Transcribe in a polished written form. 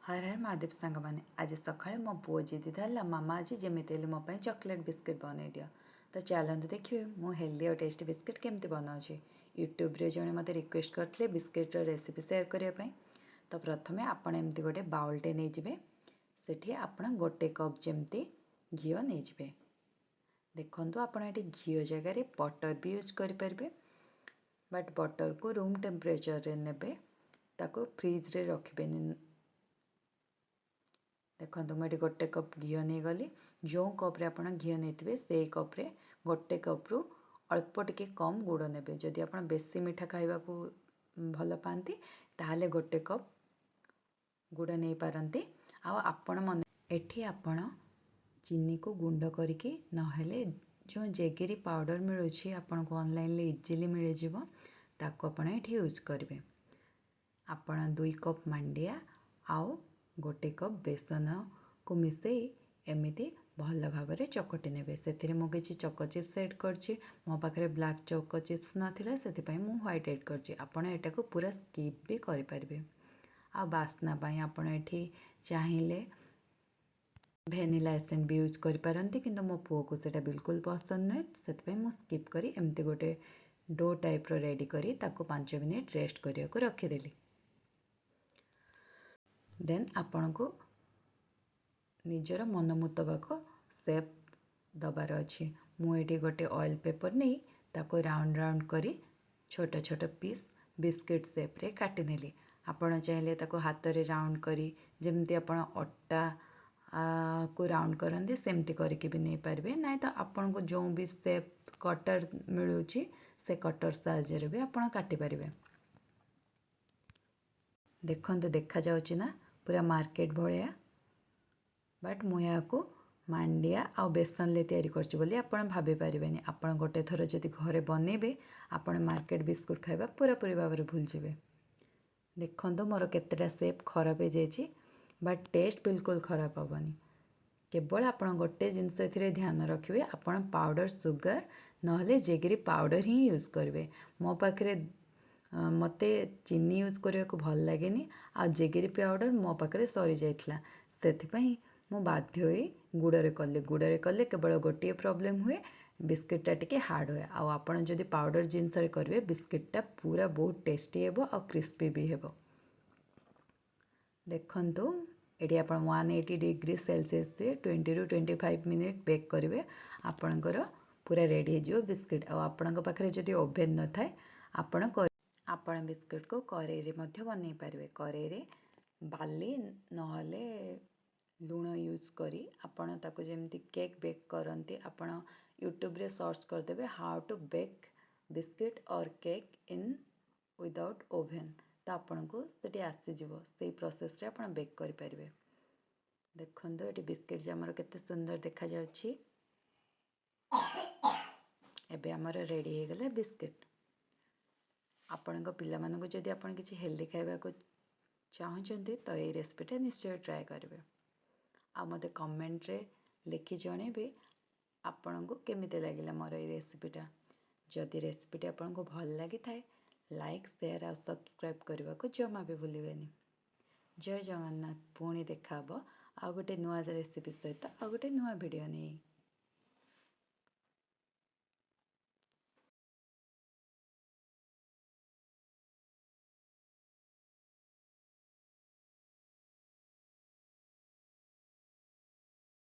ହର ହର ମହାଦେବ ସାଙ୍ଗମାନେ। ଆଜି ସକାଳେ ମୋ ପୁଅ ଜିଦି ଧରିଲା, ମାମା, ଆଜି ଯେମିତି ହେଲେ ମୋ ପାଇଁ ଚକୋଲେଟ୍ ବିସ୍କିଟ୍ ବନେଇ ଦିଅ। ତ ଚାଲନ୍ତୁ ଦେଖିବେ ମୁଁ ହେଲ୍ଦି ଆଉ ଟେଷ୍ଟି ବିସ୍କିଟ୍ କେମିତି ବନାଉଛି। ୟୁଟ୍ୟୁବରେ ଜଣେ ମୋତେ ରିକ୍ୱେଷ୍ଟ କରିଥିଲେ ବିସ୍କିଟ୍ର ରେସିପି ସେୟାର କରିବା ପାଇଁ। ତ ପ୍ରଥମେ ଆପଣ ଏମିତି ଗୋଟେ ବାଉଲଟେ ନେଇଯିବେ। ସେଠି ଆପଣ ଗୋଟେ କପ୍ ଯେମିତି ଘିଅ ନେଇଯିବେ। ଦେଖନ୍ତୁ, ଆପଣ ଏଠି ଘିଅ ଜାଗାରେ ବଟର୍ ବି ୟୁଜ୍ କରିପାରିବେ, ବଟ୍ ବଟର୍କୁ ରୁମ୍ ଟେମ୍ପରେଚର୍ରେ ନେବେ, ତାକୁ ଫ୍ରିଜ୍ରେ ରଖିବେନି। ଦେଖନ୍ତୁ, ମୁଁ ଏଠି ଗୋଟେ କପ୍ ଘିଅ ନେଇଗଲି। ଯେଉଁ କପ୍ରେ ଆପଣ ଘିଅ ନେଇଥିବେ, ସେଇ କପ୍ରେ ଗୋଟେ କପ୍ରୁ ଅଳ୍ପ ଟିକେ କମ୍ ଗୁଡ଼ ନେବେ। ଯଦି ଆପଣ ବେଶୀ ମିଠା ଖାଇବାକୁ ଭଲ ପାଆନ୍ତି, ତାହେଲେ ଗୋଟେ କପ୍ ଗୁଡ଼ ନେଇପାରନ୍ତି। ଆଉ ଆପଣ ମନେ ଏଠି ଆପଣ ଚିନିକୁ ଗୁଣ୍ଡ କରିକି, ନହେଲେ ଯେଉଁ ଜେଗେରୀ ପାଉଡ଼ର ମିଳୁଛି, ଆପଣଙ୍କୁ ଅନଲାଇନ୍ରେ ଇଜିଲି ମିଳିଯିବ, ତାକୁ ଆପଣ ଏଠି ୟୁଜ୍ କରିବେ। ଆପଣ 2 କପ୍ ମାଣ୍ଡିଆ ଆଉ ଗୋଟେ କପ୍ ବେସନକୁ ମିଶାଇ ଏମିତି ଭଲ ଭାବରେ ଚକଟି ନେବେ। ସେଥିରେ ମୁଁ କିଛି ଚକୋ ଚିପ୍ସ ଏଡ଼୍ କରିଛି। ମୋ ପାଖରେ ବ୍ଲାକ୍ ଚକୋ ଚିପ୍ସ ନଥିଲା, ସେଥିପାଇଁ ମୁଁ ହ୍ୱାଇଟ୍ ଏଡ଼୍ କରିଛି। ଆପଣ ଏଟାକୁ ପୁରା ସ୍କିପ୍ ବି କରିପାରିବେ। ଆଉ ବାସ୍ନା ପାଇଁ ଆପଣ ଏଠି ଚାହିଁଲେ ଭେନିଲା ଏସେନ୍ସ ବି ୟୁଜ୍ କରିପାରନ୍ତି, କିନ୍ତୁ ମୋ ପୁଅକୁ ସେଇଟା ବିଲକୁଲ ପସନ୍ଦ ନୁହେଁ। ସେଥିପାଇଁ ମୁଁ ସ୍କିପ୍ କରି ଏମିତି ଗୋଟେ do ଟାଇପ୍ର ରେଡ଼ି କରି ତାକୁ 5 ମିନିଟ୍ ରେଷ୍ଟ କରିବାକୁ ରଖିଦେଲି। ଦେନ୍ ଆପଣଙ୍କୁ ନିଜର ମନ ମୁତାବକ ସେପ୍ ଦେବାର ଅଛି। ମୁଁ ଏଠି ଗୋଟେ ଅଏଲ୍ ପେପର୍ ନେଇ ତାକୁ ରାଉଣ୍ଡ ରାଉଣ୍ଡ କରି ଛୋଟ ଛୋଟ ପିସ୍ ବିସ୍କିଟ୍ ସେପ୍ରେ କାଟିନେଲି। ଆପଣ ଚାହିଁଲେ ତାକୁ ହାତରେ ରାଉଣ୍ଡ କରି, ଯେମିତି ଆପଣ ଅଟା କୁ ରାଉଣ୍ଡ କରନ୍ତି, ସେମିତି କରିକି ବି ନେଇପାରିବେ। ନାଇଁ ତ ଆପଣଙ୍କୁ ଯେଉଁ ବି ସେପ୍ କଟର୍ ମିଳୁଛି, ସେ କଟର୍ ସାହାଯ୍ୟରେ ବି ଆପଣ କାଟିପାରିବେ। ଦେଖନ୍ତୁ, ଦେଖାଯାଉଛି ନା ପୁରା ମାର୍କେଟ ଭଳିଆ? ବଟ୍ ମୁଁ ଏହାକୁ ମାଣ୍ଡିଆ ଆଉ ବେସନରେ ତିଆରି କରିଛି ବୋଲି ଆପଣ ଭାବିପାରିବେନି। ଆପଣ ଗୋଟେ ଥର ଯଦି ଘରେ ବନେଇବେ, ଆପଣ ମାର୍କେଟ ବିସ୍କୁଟ୍ ଖାଇବା ପୁରାପୁରି ଭାବରେ ଭୁଲିଯିବେ। ଦେଖନ୍ତୁ, ମୋର କେତେଟା ସେପ୍ ଖରାପ ହେଇଯାଇଛି, ବଟ୍ ଟେଷ୍ଟ ବିଲକୁଲ ଖରାପ ହେବନି। କେବଳ ଆପଣ ଗୋଟେ ଜିନିଷ ଏଥିରେ ଧ୍ୟାନ ରଖିବେ, ଆପଣ ପାଉଡ଼ର ସୁଗାର ନହେଲେ ଜେଗେରୀ ପାଉଡ଼ର ହିଁ ୟୁଜ୍ କରିବେ। ମୋ ପାଖରେ ମୋତେ ଚିନି ୟୁଜ୍ କରିବାକୁ ଭଲ ଲାଗେନି ଆଉ ଜେଗେରୀ ପାଉଡ଼ର ମୋ ପାଖରେ ସରିଯାଇଥିଲା। ସେଥିପାଇଁ ମୁଁ ବାଧ୍ୟ ହୋଇ ଗୁଡ଼ରେ କଲି। ଗୁଡ଼ରେ କଲେ କେବଳ ଗୋଟିଏ ପ୍ରୋବ୍ଲେମ୍ ହୁଏ, ବିସ୍କିଟ୍ଟା ଟିକେ ହାର୍ଡ଼ ହୁଏ। ଆଉ ଆପଣ ଯଦି ପାଉଡ଼ର ଜିନିଷରେ କରିବେ, ବିସ୍କିଟ୍ଟା ପୁରା ବହୁତ ଟେଷ୍ଟି ହେବ ଆଉ କ୍ରିସ୍ପି ବି ହେବ। ଦେଖନ୍ତୁ, ଏଠି ଆପଣ 180 ଡିଗ୍ରୀ ସେଲସିୟସରେ 20ରୁ 25 ମିନିଟ୍ ବେକ୍ କରିବେ। ଆପଣଙ୍କର ପୁରା ରେଡ଼ି ହେଇଯିବ ବିସ୍କିଟ୍। ଆଉ ଆପଣଙ୍କ ପାଖରେ ଯଦି ଓଭେନ୍ ନଥାଏ, ଆପଣ ବିସ୍କିଟ୍କୁ କରେଇରେ ମଧ୍ୟ ବନେଇ ପାରିବେ। କରେଇରେ ବାଲି ନହେଲେ ଲୁଣ ୟୁଜ୍ କରି ଆପଣ ତାକୁ ଯେମିତି କେକ୍ ବେକ୍ କରନ୍ତି, ଆପଣ ୟୁଟ୍ୟୁବରେ ସର୍ଚ୍ଚ କରିଦେବେ "how to bake biscuit or cake in without oven", ତ ଆପଣଙ୍କୁ ସେଠି ଆସିଯିବ। ସେଇ ପ୍ରୋସେସ୍ରେ ଆପଣ ବେକ୍ କରିପାରିବେ। ଦେଖନ୍ତୁ, ଏଠି ବିସ୍କିଟ୍ ଆମର କେତେ ସୁନ୍ଦର ଦେଖାଯାଉଛି। ଏବେ ଆମର ରେଡ଼ି ହେଇଗଲା ବିସ୍କିଟ୍। ଆପଣଙ୍କ ପିଲାମାନଙ୍କୁ ଯଦି ଆପଣ କିଛି ହେଲ୍ଦି ଖାଇବାକୁ ଚାହୁଁଛନ୍ତି, ତ ଏଇ ରେସିପିଟା ନିଶ୍ଚୟ ଟ୍ରାଏ କରିବେ। ଆଉ ମୋତେ କମେଣ୍ଟରେ ଲେଖି ଜଣେଇବେ ଆପଣଙ୍କୁ କେମିତି ଲାଗିଲା ମୋର ଏଇ ରେସିପିଟା। ଯଦି ରେସିପିଟି ଆପଣଙ୍କୁ ଭଲ ଲାଗିଥାଏ, ଲାଇକ୍, ସେୟାର ଆଉ ସବସ୍କ୍ରାଇବ୍ କରିବାକୁ ଜମା ବି ଭୁଲିବେନି। ଜୟ ଜଗନ୍ନାଥ। ପୁଣି ଦେଖା ହେବ ଆଉ ଗୋଟେ ନୂଆ ରେସିପି ସହିତ, ଆଉ ଗୋଟେ ନୂଆ ଭିଡ଼ିଓ ନେଇ।